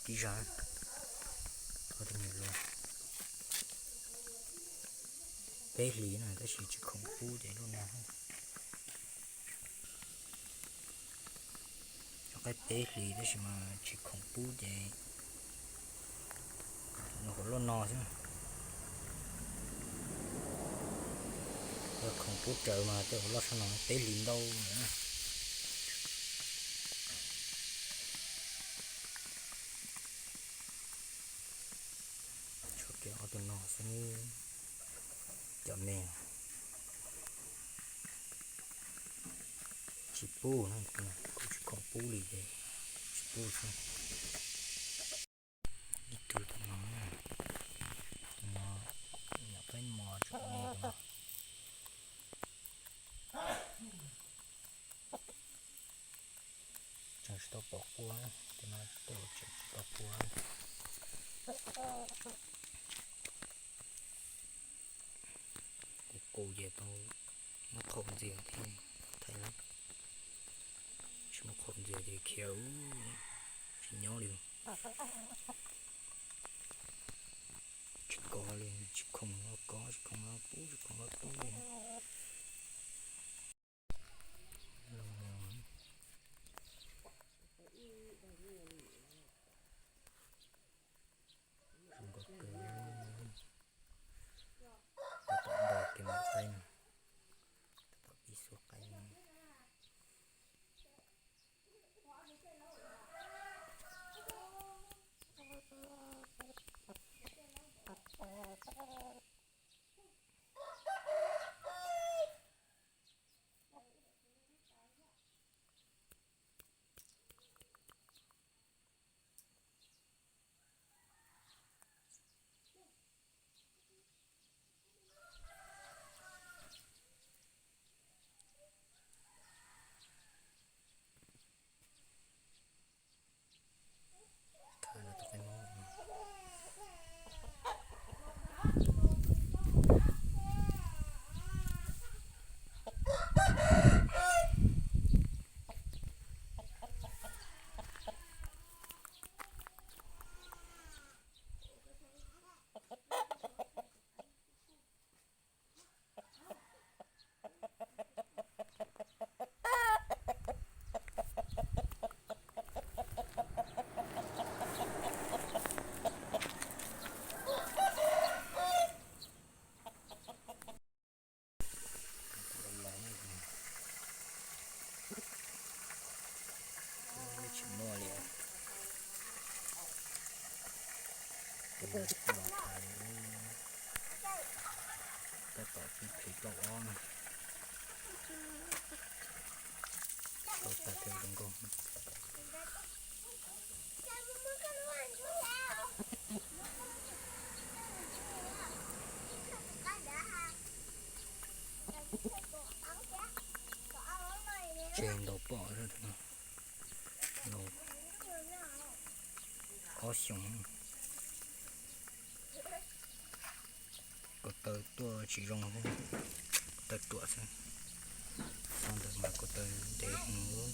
Tib zag, ua tus me luaj. Peb hlis no tab sis tsis khoom pub ces lub no. Cov qaib peb hlis tab sis mas tsis khoom pub ces nws ua loj no xwb. Yog khoom pub raws mas tej ua loj sab no peb hlis ntau lawm. Tshuav kiag ob tug no xwb, cov me tsis pub na, kuv tsis khoom pub li ces tsis pub xwb. Ib tug tom no, no nyuam qhuav mos tseem me no. Tseem tsis tau pom quaj, cov no tej zaum tseem tsis tau quaj. Kuv qus ces tau muab qhaum ntxias thiaj thaij lawm. Tsis muab qhaum ntxias ces khiav tsis nyob li. Tsis kov li, tsis khoom los kov, tsis khoom los pub, tsis khoom los pub li. Zoo nkauj kawg. Tab tom nrog kiag mus qaib no, tab tom pib xua qaib no. Khaws los tus qaib mob. Tsis muaj li. Tus los tham li ub, tab tom pib plhis plaub ob na. Plaub tag thiaj zoo nkauj. Tseg ntau pom zog no, ob xyoos. Ko taw tuaj tsis zoo xwb, ko taw ruam xwb. Txog ntawm mas ko taw ntev heev.